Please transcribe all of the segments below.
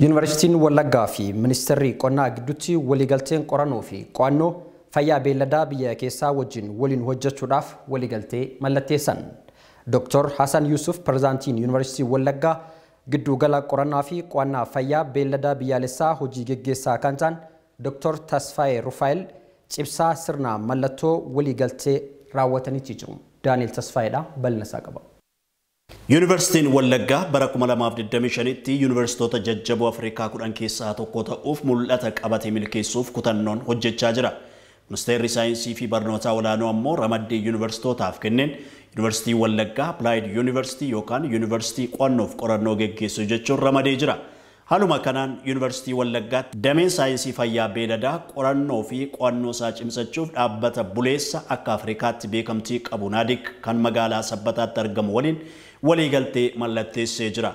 Yuunivarsiitiin Wallaggaa fi Ministeerri Qonnaa gidduutti waliigalteen qorannoo fi qo'annoo fayyaa beelladaa biyya keessaa wajjin waliin hojjechuudhaaf waliigaltee mallatteessan. Dr. Hassan Yusuf, pirezidaantiin Yuunivarsiitii Wallaggaa, giddugala qorannaa fi qo'annaa fayyaa beelladaa biyyaalessaa hojii geggeessaa kan ta'an Dr. Tasfaayee Rufaayil cibsaa sirna mallattoo waliigaltee raawwataniiti jiru. Daani'el Tasfaayeedha bal'ina isaa qaba. Yuunivarsiitiin Wallaggaa bara 2025tti yuunivarsiitota jajjaboo Afrikaa 10 keessaa tokko ta'uuf mul'ata qabate milkeessuuf kutannoon hojjechaa jira. Ministeerri Saayinsii fi Barnoota Olaanoo ammoo ramaddii yuunivarsiitootaaf kenneen Yuunivarsiitii Wallaggaa Applied University yookaan Yuunivarsiitii qo'annoof qorannoo geggeessu jechuun ramadee jira. Haaluma kanaan Yuunivarsiitii Wallaggaatti dameen saayinsii fayyaa beeladaa qorannoo fi qo'annoo isaa cimsachuuf dhaabbata buleessa akka Afrikaatti beekamtii qabu Naadik kan magaalaa Sabbataatti argamu waliin waliigaltee mallatteessee jira.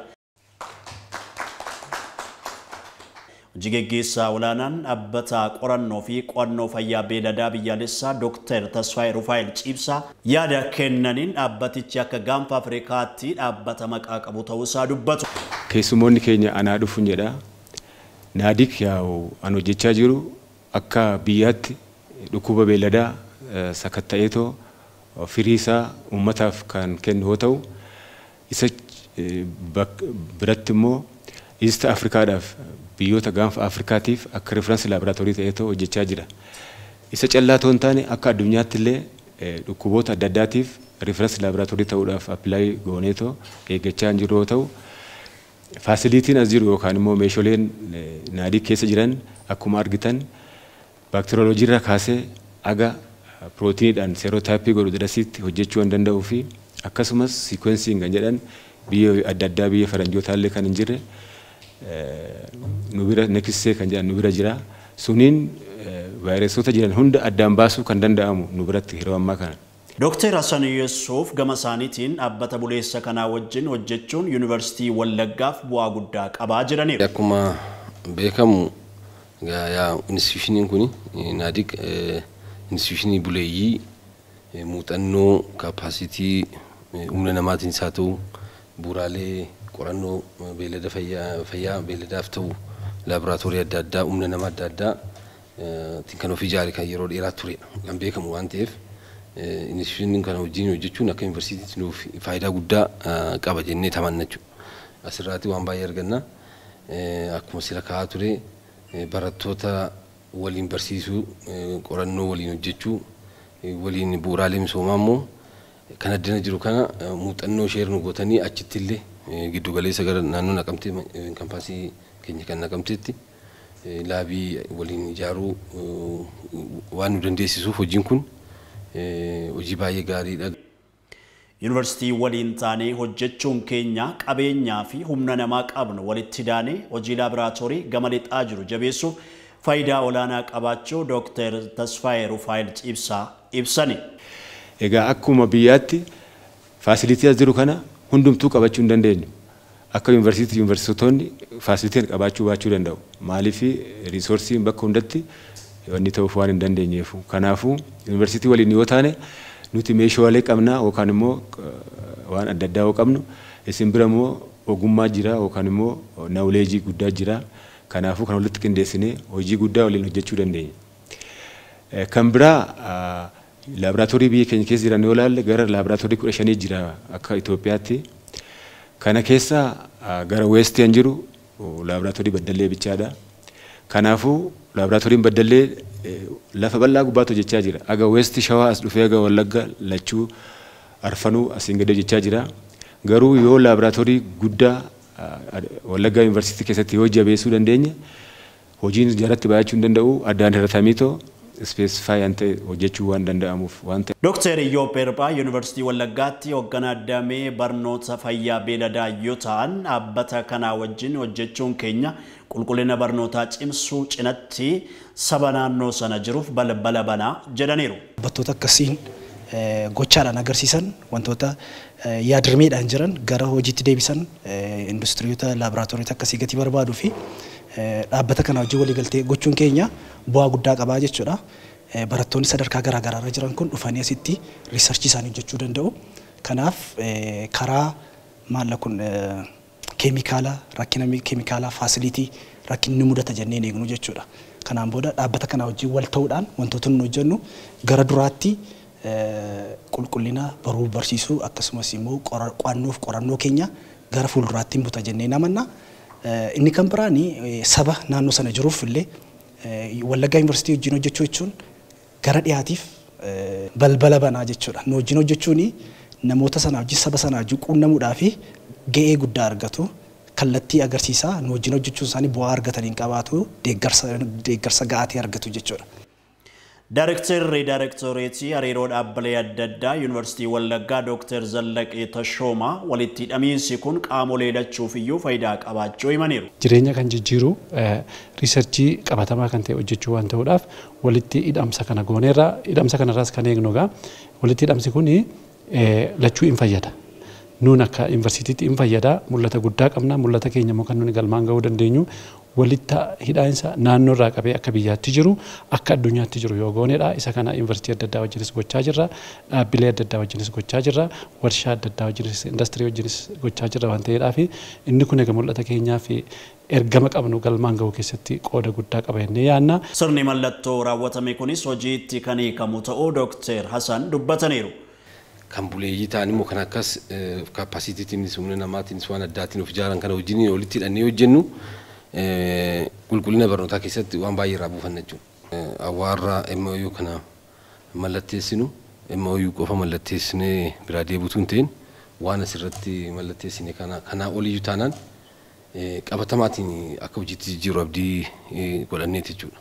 Hojii geggeessaa olaanaan dhaabbata qorannoo fi qo'annoo fayyaa beeladaa biyyaalessaa Dr. Tasfaayee Rufaayil Ciibsaa yaada kennaniin dhaabbatichi akka gaanfa Afrikaatti dhaabbata maqaa qabu ta'uusaa dubbatu. Keessumoonni keenya anaa dhufuun jedha. Naadik yaa'u an hojjechaa jiru akka biyyaatti dhukkuba beeladaa sakatta'eetoo firii isaa uummataaf kan kennu yoo ta'u, isa biratti immoo East Afrikaadhaaf, biyyoota gaanfa Afrikaatiif akka reference laaboraatoorii ta'eetoo hojjechaa jira. Isa callaa otoo hin taane akka addunyaatti illee dhukkuboota adda addaatiif reference laaboraatoorii ta'uudhaaf apply gooneetoo eeggachaa hin jiru yoo ta'u, facilityn as jiru yookaan immoo meeshaaleen Naadik keessa jiran akkuma argitan baakteeriyooloojii irraa kaasee aga pirootiiniidhaan serotype godhu dirasiitti hojjechuu waan danda'uu fi akkasumas sequencing kan jedhan biyya adda addaa, biyya faranjootaallee kan hin jirre nu bira, NextSeq kan jedhan nu bira jira. Suniin vaayireesota jiran hunda addaan baasuu kan danda'amu nu biratti yeroo ammaa kana. Dr. Hassan Yusuf gama isaaniitiin dhaabbata buleessa kanaa wajjin hojjechuun Yuunivarsiitii Wallaggaaf bu'aa guddaa qabaa jiraniiru. Akkuma beekamu institutioniin kun Naadik institutionii buleeyyii muuxannoo capacity humna namaatiin isaa ta'u, bu'uuraalee qorannoo beellada, fayyaa beelladaaf ta'u, laaboraatoorii adda addaa, humna nama adda addaa kan of ijaare kan yeroo dheeraa ture kan beekamu waan ta'eef, institutioniin kana wajjin hojjechuun akka yuunivarsiitiitti nuuf faayidaa guddaa qaba jennee tamanna jechuudha. Asirraatti waan baay'ee arganna. Akkuma sila kaa'aa ture, barattoota waliin barsiisuu, qorannoo waliin hojjechuu, waliin bu'uuraalee misoomaa immoo kan addana jiru kana muuxannoo share nu gootanii achitti illee giddu galeessa gara naannoo Naqamtee, campusii keenya kan Naqamteetti labii waliin ijaaruu waan nu dandeessisuuf hojiin kun hojii baay'ee gaariidha. Yuunivarsiitii waliin taanee hojjechuun keenya qabeenyaa fi humna namaa qabnu walitti daanee hojii laaboraatoorii gama lixaa jiru jabeessuuf faayidaa olaanaa qabaachuu Dr. Tasfaayee Rufaayil Ciibsaa ibsani. Egaa akkuma biyyaatti facility as jiru kana hundumtuu qabachuu hin dandeenyu. Akka yuunivarsiitii yuunivarsiitonni facility qabaachuu baachuu danda'u. Maaliif? Resourceiin bakka hundatti wanni ta'uuf waan hin dandeenyeef. Kanaafuu yuunivarsiitii waliin yoo taane nuti meeshaalee qabnaa yookaan immoo waan adda addaa yoo qabnu, isin bira immoo ogummaa jira yookaan immoo knowledge guddaa jira. Kanaafuu kan walitti qindeessinee hojii guddaa waliin hojjechuu dandeenya. Kan biraa laaboraatoorii biyya keenya keessa jiran yoo ilaalle gara laaboraatoorii 15 jira akka Itoophiyaatti. Kana keessa gara west kan jiru laaboraatoorii Baddallee bichaadha. Kanaafuu laaboraatooriin Baddallee lafa bal'aa gubbaatti hojjechaa jira. Aga West Shawaa as dhufee aga Wallagga lachuu arfanuu asiin gadi hojjechaa jira. Garuu yoo laaboraatoorii guddaa Wallaggaa Yuunivarsiitii keessatti yoo jabeessuu dandeenye, hojiin jaratti baay'achuu hin danda'u, addaan hir'atamiitoo specify an ta'e hojjechuu waan danda'amuuf waan ta'e. Dr. Iyyoob Hirphaa Yuunivarsiitii Wallaggaatti hoogganaa damee barnoota fayyaa beeladaa yoo ta'an, dhaabbata kanaa wajjin hojjechuun keenya qulqullina barnootaa cimsuu cinatti saba naannoo sana jiruuf balbala banaa jedhaniiru. Dhaabbattoota akkasiin gochaadhaan agarsiisan, wantoota yaadrimeedhaan jiran gara hojiitti deebisan, industiriyoota laaboraatooriitti akkasii gatii barbaaduu fi dhaabbata kana wajjin waliigaltee gochuun keenya bu'aa guddaa qabaa jechuudha. Barattoonni sadarkaa garaa garaarra jiran kun dhufanii asitti research isaanii hojjechuu danda'u. Kanaaf karaa maalla kun Keemikaalaa, rakkina keemikaalaa, faasilitii rakkinni mudata jennee eegnu jechuudha. Kanaan booda dhaabbata kana wajjin wal ta'uudhaan wantoota nuyi hojjennu gara duraatti qulqullina baruu barsiisuu akkasumas immoo qo'annoof qorannoo keenya gara fuulduraatti buta jennee namanna. Inni kan biraan saba naannoo sana jiruuf illee Wallaggaa Yuunivarsiitii wajjin hojjechuu jechuun gara dhiyaatiif balbala banaa jechuudha. Nu wajjin hojjechuun namoota sana wajjin, saba sana wajjin quunnamuudhaa fi ga'ee guddaa argatu. Kallattii agarsiisaa nu wajjin hojjechuun isaanii bu'aa argatanii qabaatu, deeggarsa ga'aa argatu jechuudha. Daarektarri Daarektoreetii hariiroo dhaabbilee adda addaa Yuunivarsiitii Wallaggaa Dooktar Zallaqee Tashoomaa walitti hidhamiinsi kun qaamolee lachuuf iyyuu faayidaa qabaachuu himaniiru. Jireenya kan jijjiiru riisarchii qabatamaa kan ta'e hojjechuu waan ta'uudhaaf walitti hidhamsa kana gooneerra, hidhamsa kanarraas kan eegnu egaa walitti hidhamsi kun lachuu hin fayyada. Nuun akka yuunivarsiitiitti hin fayyada, mul'ata guddaa qabna, mul'ata keenya immoo kan nuni galmaan ga'uu dandeenyu walitti hidhaansa naannoo irraa qabee akka biyyaatti jiru, akka addunyaatti jiru yoo goonedha. Isa kana yuunivarsiitii adda addaa wajjinis gochaa jirra, dhaabbilee adda addaa wajjinis gochaa jirra, warshaa adda addaa wajjinis, industirii wajjinis gochaa jirra waan ta'eedhaaf inni kun egaa mul'ata keenyaa fi ergama qabnu galmaan ga'uu keessatti qooda guddaa qaba jennee yaadna. Sirni mallattoo raawwatame kunis hojiitti kan hiikamu ta'uu Dooktar Hasan dubbataniiru. Kan buleeyyii ta'an immoo kan akkas kaappaasitiitiinis humna namaatiinis waan addaatiin of ijaaran kana wajjin walitti hidhannee hojjennu qulqullina barnootaa keessatti waan baay'ee irraa buufanna jechuudha. Awwaarraa MOU kana mallatteessinu MOU qofa mallatteessinee biraa deebituu hin ta'in waan asirratti mallatteessine kana kanaa oliyyuu taanaan qabatamaatiin akka hojiitti jijjiiru abdii godhanneeti jechuudha.